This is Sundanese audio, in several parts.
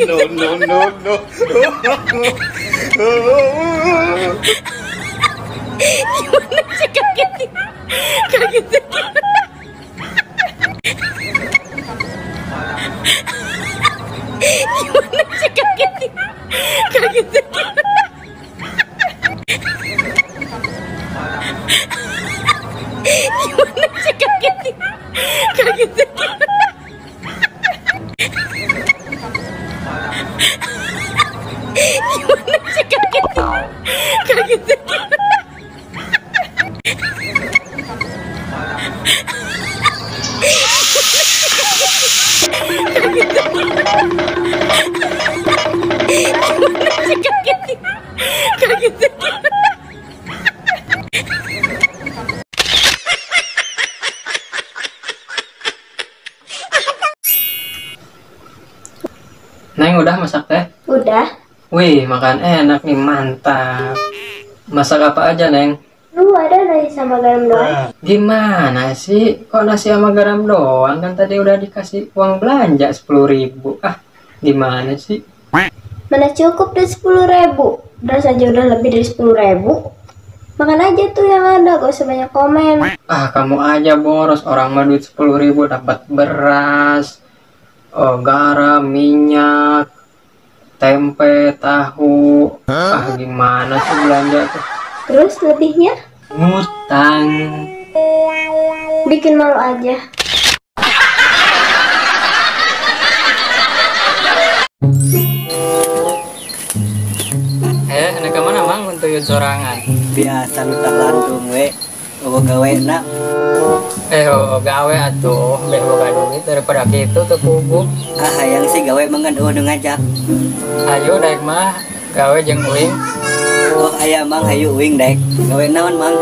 No, no, no, no. Gimana sih kaget? Kaget. Gimana sih kaget? Kaget. Gimana sih kaget? Kaget. Gimana sih kaget? Kaget. Kaget. Neng, udah masak teh? Udah. Wih, makan enak nih, mantap. Masak apa aja, Neng? Lu ada nasi sama garam doang. Gimana sih? Kok nasi sama garam doang? Kan tadi udah dikasih uang belanja 10.000. Ah, gimana sih? Mana cukup deh 10.000. Beras aja udah lebih dari 10.000. Makan aja tuh yang ada, gak usah banyak komen. Ah, kamu aja boros. Orang mah duit 10.000 dapat beras, oh, garam, minyak, tempe, tahu. Ah, gimana sih belanja tuh? Terus lebihnya? Ngutang. Bikin malu aja. Nek kemana mang untuk sorangan? Biasa lutak lantung we, oh gawe nak. Oh gawe atuh, beh boga duit daripada kitu teu kubu. Ah hayang sih gawe mangan eueuh nu ngajak. Ayo daek mah gawe jeung uing. Oh aya mang hayu uing daek. Gawe naon mang?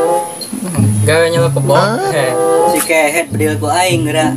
Gawe nyelep kebo. Si kehet bedil ku aing geura.